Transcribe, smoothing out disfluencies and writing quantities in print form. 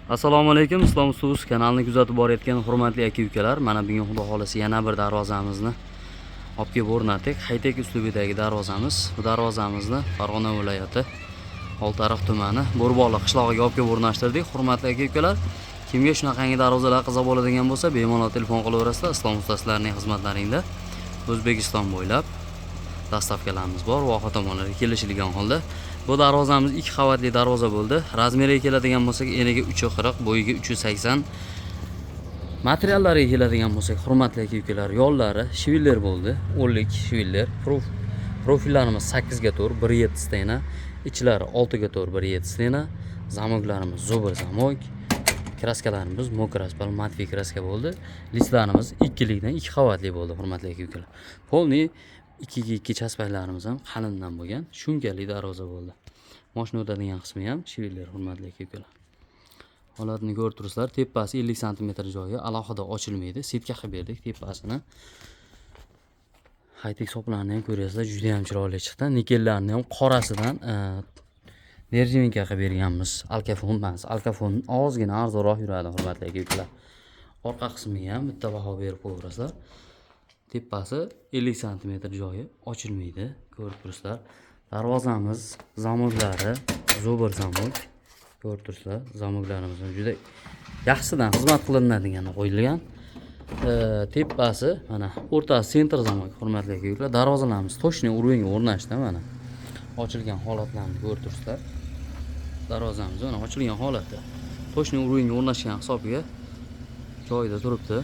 Assalomu alaykum, Islom Tools kanalini kuzatib borayotgan hurmatli aka-ukalar. Mana bugun, Xudo xolasa, yana bir darvozamizni olib kelib o'rnatdik. Haytek uslubidagi darvozamiz. Bu darvozamizni Farg'ona viloyati, Oltiariq tumani, Bo'riboli qishlog'iga olib kelib o'rnashtirdik. Hurmatli aka-ukalar, kimga shunaqangi darvozalar qiziq bo'ladigan bo'lsa, bemalol telefon qilaverasizlar. Islom ustasilarining xizmatlaringda O'zbekiston bo'ylab доставка larimiz bor, voha tomonlarga kelishilgan holda. Bu darvozamiz ikki qavatli darvoza bo'ldi. Размер iga keladigan bo'lsak, eniga 3,40, bo'yiga 3,80. Materiallariga keladigan bo'lsak, hurmatli aka ukalar, yollari швеллер bo'ldi, 10lik швеллер. Profillarimiz 8 ga 4, 1,7 стена, ichlari 6 ga 4, 1,7 стена. Замок larimiz зубр замок, краска larimiz мокрый распал, матовый краска bo'ldi. Лист larimiz ikkilikdan ikki qavatli bo'ldi, hurmatli aka ukalar. Полный 2 ga 2 часпай larimiz ham qalindan bo'lgan, шумка li darvoza bo'ldi. Moshina o'tadigan qismi ham швеллер, hurmatli aka ukalar. Holatini ko'rib turibsizlar. Tepasi 50 santimetr joyi alohida ochilmaydi, сетка qilib berdik tepasini. Haytek soplarni ham ko'ryapsizlar, juda ham chiroyli chiqdi. Nikellarni ham qorasidan нержавейка qilib berganmiz, alkafon emas. Alkafon ozgina arzonroq yuradi, hurmatli aka ukalar. Orqa qismiga ham bitta baho berib qo'yaverasizlar. Tepasi 50 santimetr joyi ochilmaydi, ko'rib turibsizlar. Darvozamiz замок lari зубр замок, ko'rib turibsizlar. Замок larimiz ham juda yaxshisidan xizmat qilinadigan qo'yilgan. Tepasi mana, o'rtasi центр замок, hurmatli aka ukalar. Darvozalarimiz точный уровень ga o'rnashdi. Mana ochilgan holatlarini ko'rib turibsizlar. Darvozamiz mana ochilgan holatda, точный уровень ga o'rnashgan hisobiga joyida turibdi.